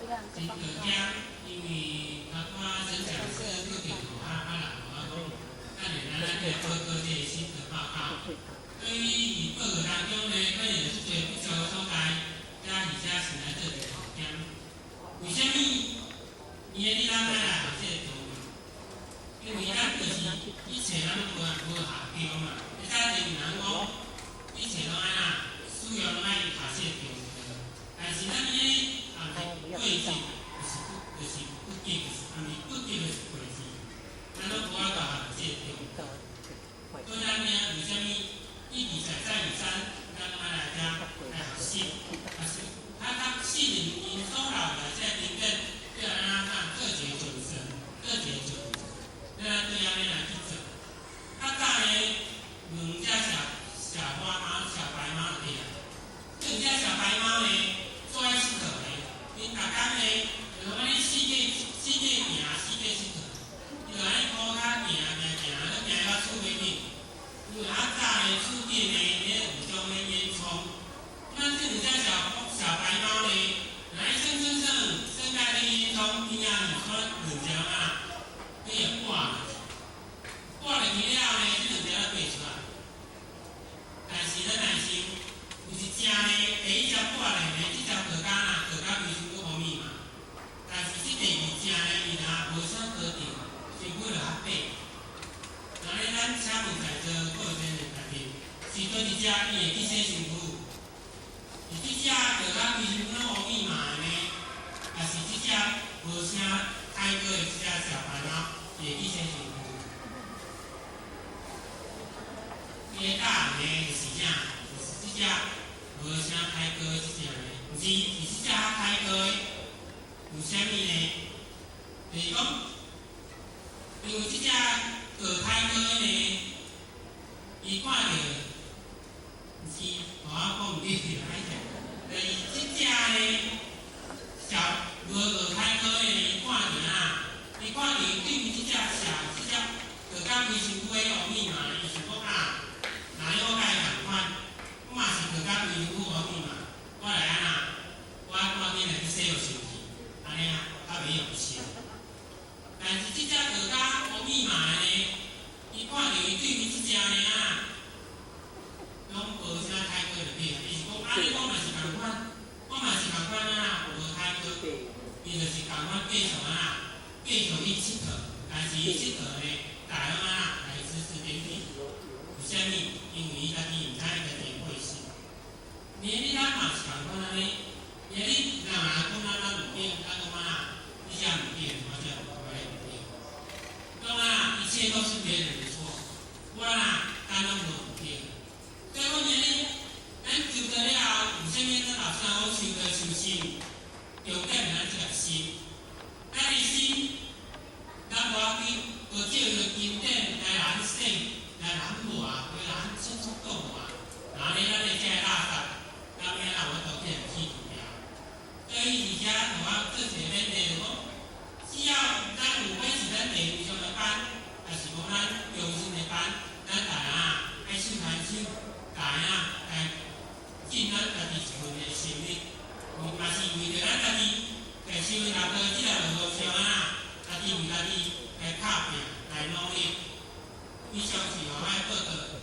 真可驚，因為頭拄仔沈講師閣電話啊，人予我講，等下咱來去報告這個心得報告。所以佇報告當中呢，可能有足濟不足的所在，遮而且是來做一個調整。為啥物？伊的你咱愛來學這個道理？因為咱就是一切咱攏無無下標嘛。你早前有人講，一切攏愛哪，使用攏愛下這個標。但是咱呢，也毋是過節，就是不就是不結，就是毋是不結就是過節，咱攏無法度下這個標。所以咱呢，為啥物一而再再而三，咱攏愛來遮來學習，學習，較較信任𪜶所留來這個經典，叫咱怎做一個傳承，做一個傳承，咱對按呢來去做。較早呢，兩隻小小花貓、小白貓就對啊。這兩隻小白貓呢，做愛𨑨迌的，𪜶逐工呢，就按呢四界四界行，四界𨑨迌，伊就按呢塗跤行行行，閣行到厝尾頂。因為較早的厝頂呢，咧有種咧煙囪，咱這兩隻小小白貓呢，來耍耍耍，耍到咧煙囪邊仔，就兩隻啊，伊會掛落去，掛落去了後呢，這兩隻就爬出來。但是咱來想，有一隻呢，第一隻掛落呢，這隻過甲哪，過甲規身軀烏密嘛。但是這第二隻呢，伊若無啥過著，身軀就較白。那咧，咱請問在座各位先生家己，是佗一隻伊會去洗身軀？是這隻過甲規身軀攏烏密嘛的呢，還是這隻無啥歹過的這隻小白貓，伊會去洗身軀？伊的答案呢，就是啥？就是這隻無啥歹過的這隻呢，毋是，是這隻較歹過的。為啥物呢？就是講，因為這隻過歹過的呢，伊看著，毋是，我講毋對，歹勢。就是這隻呢，小無過歹過的呢，伊看著啊，伊看著對於這隻小這隻過甲規身軀的烏密嘛，伊想講啊，若我佮伊仝款，我嘛是過甲規身軀烏密嘛，我來按怎？我趕緊來去洗予身軀，按呢啊，較袂用臭。但是這隻過甲烏密嘛的呢，伊看著伊對面這隻呢啊，攏無啥歹過就對啊。伊是講啊，你講嘛是仝款，我嘛是仝款啊，無歹過，伊就是仝款繼續啊，繼續去𨑨迌，但是伊𨑨迌呢，大家攏啊來指指點點。為啥物？因為伊家己毋知伊家己的過失。連你咱嘛是仝款按呢，連你人若講咱咱毋對，咱講啊，你這毋對，我這我也毋對。講啊，一切都是別人的錯，我啦，咱攏無毋對。所以講，年你咱修道了後，為啥物咱老師講修道修心？重點是咱這個心，咱的心，咱無要緊，無照著經典來咱洗，來咱磨，來咱速速倒磨，然後呢，咱的這個垃圾，咱欲按怎有法度去去除掉？所以而且我做一個勉勵，就講，只要咱有本是咱地位上的班，還是講咱中心的班，咱大家愛手牽手，大家來盡咱家己一份的心力，嘛是為著咱家己在修道的這個路上啊，家己為家己來打拼，來努力。以上是我愛報告。